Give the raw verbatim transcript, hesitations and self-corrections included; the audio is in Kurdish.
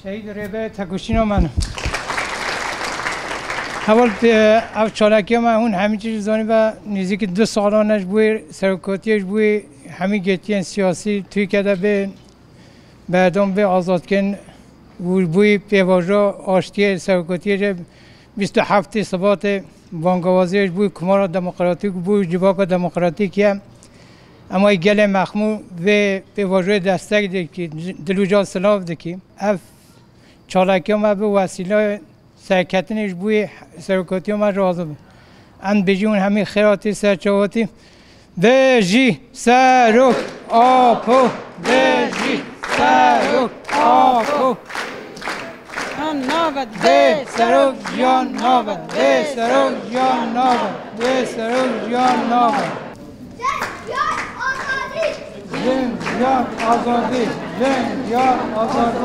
Şehîd Rêberê Tekoşîna me ne. Heval, e, ev çalakiya me hûn hemî çi zanî ve nêzîkî du salan e ji bo wê serokatiyê ji bo wê hemî getiyên siyasî Tirkiye de bê berdom bê azadkirin û ji bo wê pêvajoya aştiyê serokatiyê jî bîst û heftê Sibatê bangawaziyê ji bo wê Komara Demokratîk û bo wê civaka demokratîk ye. Em ay gelê mexmû vê pêvajoyê destek dikî, dil û can silav dikî. Ev çalakiya me bi wesîleyê serketinê ji bo wê serokatiya me razî bin. Em dibêjin hûn hemî xêr hatî ser çavatî. Bijî Serok Apo! Bijî Serok Apo! Jiyan nabe, bê serok jiyan nabe, bê serok jiyan nabe, bê serok jiyan nabe. Jin, jiyan, azadî. Jin, jiyan, azadî.